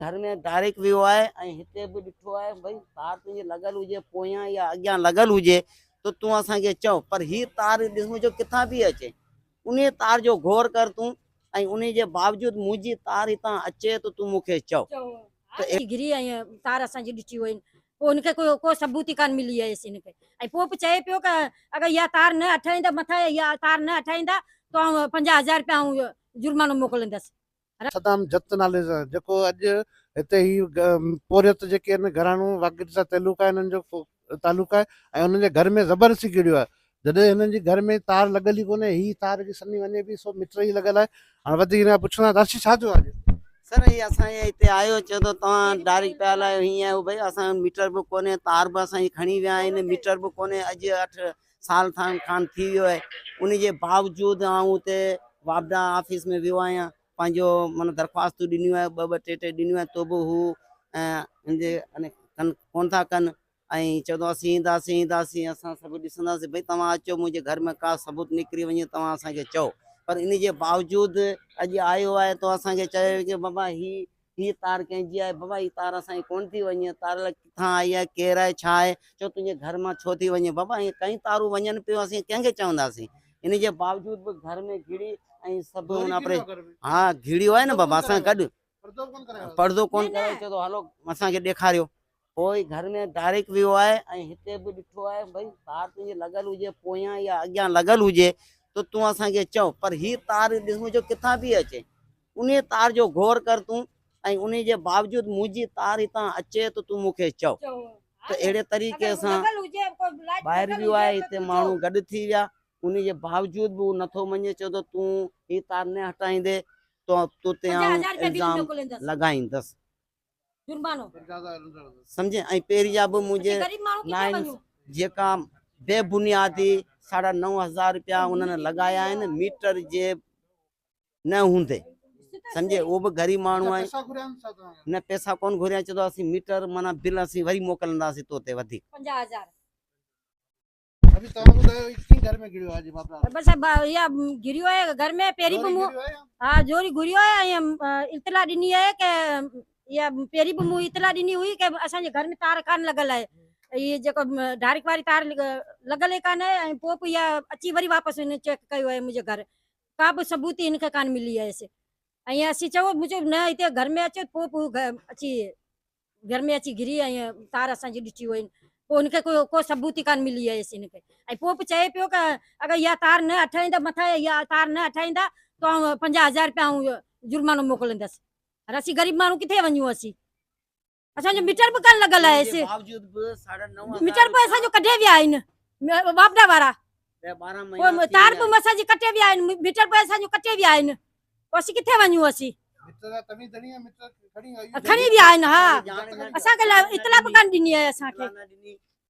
گهر ۾ ڊائريڪٽ ويو آهي ۽ هتي به ڏٺو آهي ڀئي تار تنهنجي لڳل هجي پويان يا اڳيان لڳل هجي ته تون اسان کي چئو پر هي تار ڏس منهنجو ڪٿان پئي اچي انهي تار جو غور ڪر تون ۽ انهي جي باوجود منهنجي تار هتان اچي ته تون مون کي چئو ته اچي گهري ۽ تار اسان جي ڏٺي هئي پوء هن کي ڪو ڪو ثبوت ئي ڪانه ملي آهي هن کي ۽ پوء به چئي پيو ته اگر اها تار نه هٽائيندا مٿان اها تار نه هٽائيندا ته آئون 50 هزار رپيا آئون جرمانو موڪلندس. صدام جت نالي سان جيڪو اڄ هتي هي پورهيت جيڪي آهن گهراڻو واگٽ سان تعلق آهي هنن جو تعلق آهي ۽ هنن جي گهر ۾ زبردستي گهڙيو آهي جڏهن هنن جي گهر ۾ تار لڳل ئي ڪونهي هي تار جي سني وڃي پئي سو ميٽر ئي لڳل آهي هاڻي وڌيڪ هن کان پڇندا ته ڇا ٿيو آهي اڄ؟ سر هي اسان جي هتي آيو چئي ٿو توهان ڊائريڪٽ پيا هلايو هيئن آهي ڀئي اسان جو ميٽر به ڪونهي تار به اسان جي کڻي ويا آهن ميٽر به ڪونهي اڄ 8 سال کان ٿي ويو آهي ان جي باوجود آئون اتي واپڊا آفيس ۾ ويو آهيان پنهنجو معنيٰ درخواستون ڏنيون آهن ٻه ٻه ٽي ٽي ڏنيون آهن تو به هو ان جي ڪن ڪون ٿا ڪن ۽ چوندو اسين اينداسين اينداسين اسان سڀ ڏسنداسين ڀئي توهان اچو منهنجي گهر ۾ ڪا ثبوت نڪري وڃي توهان اسان کي چئو پر ان جي باوجود اڄ آيو آهي تو اسان کي چيو ڪي بابا هي هي تار ڪنهن جي آهي بابا هي تار اسان جي ڪون ٿي وڃي تار الائي ڪٿان آئي آهي ڪير آهي ڇا آهي چئو تنهنجي گهر مان ڇو ٿي وڃي بابا ائين ڪئين تارون وڃن پيون اسين ڪنهن کي چونداسين ان جي باوجود به گهر ۾ گهڙي ۽ سڀ ان اپري ها گهڙيو آهي نه بابا اسان گڏ پردو ڪون ڪرايو چئي ٿو هلو اسان کي ڏيکاريو پوء گهر ۾ ڊائريڪٽ ويو آهي ۽ هتي به ڏٺو آهي ڀئي تار تنهنجي لڳل هجي پويان يا اڳيان لڳل هجي ته تون اسان کي چئو پر هي تار ڏس منهنجو ڪٿان پئي اچي انهي تار جو غور ڪر تون ۽ انهي جي باوجود منهنجي تار هتان اچي ته تون مون کي چئو ته اهڙي طريقي سان ٻاهر ويو آهي هتي ماڻهو گڏ ٿي ويا انهي جي باوجود به هو نٿو مڃي چئي ٿو تون هي تار نه هٽائيندي ته تو تي آئون الزام لڳائيندس سمجهين ۽ پهرين جا به منهنجي نائن جيڪا بي بنيادي 9500 رپيا انهن لڳايا آهن ميٽر جي نه هوندي سمجهي اهو به غريب ماڻهو آهي نه پئسا ڪون گهريا چئي ٿو اسين ميٽر معنيٰ بل اسين وري موڪلنداسين تو تي وڌيڪ. 50,000. ابي توهان ٻڌايو هي ڪيئن گهر ۾ گهڙيو آهي جي بابا؟ بس اها گهريو آهي گهر ۾ پهرين به مون ها زوري گهريو آهي ۽ اطلاع ڏني آهي ڪه اها پهرين به مون اطلاع ڏني هئي ڪه اسان جي گهر ۾ تار ڪانه لڳل آهي هي جيڪو ڊائريڪٽ واري تار لڳل ئي ڪانه آهي ۽ پوء به اها اچي وري واپس هن چيڪ ڪيو آهي منهنجي گهر ڪا به ثبوت ئي هن کي ڪانه ملي آهي ۽ اسين چئو منهنجو نه هتي گهر ۾ اچو پوء به اچي گهر ۾ اچي گهري ۽ تار اسان جي ڏٺي هئي پوء هن کي ڪو ڪو ثبوت ئي ڪانه ملي آهي هن کي ۽ پوء به چئي پيو ته اگر اها تار نه هٽائيندا مٿان اها تار نه هٽائيندا ته آئون 50 هزار رپيا آئون جرمانو موڪلندس پر اسين غريب ماڻهو ڪٿي وڃون اسين اسان جو ميٽر به ڪانه لڳل آهي ميٽر به اسان جو ڪڍي ويا آهن واپڊا وارا پوء تار به اسان جي ڪٽي ويا آهن ميٽر به اسان جو ڪٽي ويا آهن پوء اسين ڪٿي وڃون اسين کڻي ويا آهن ها اسان کي اطلاع به ڪانه ڏني آهي اسان کي.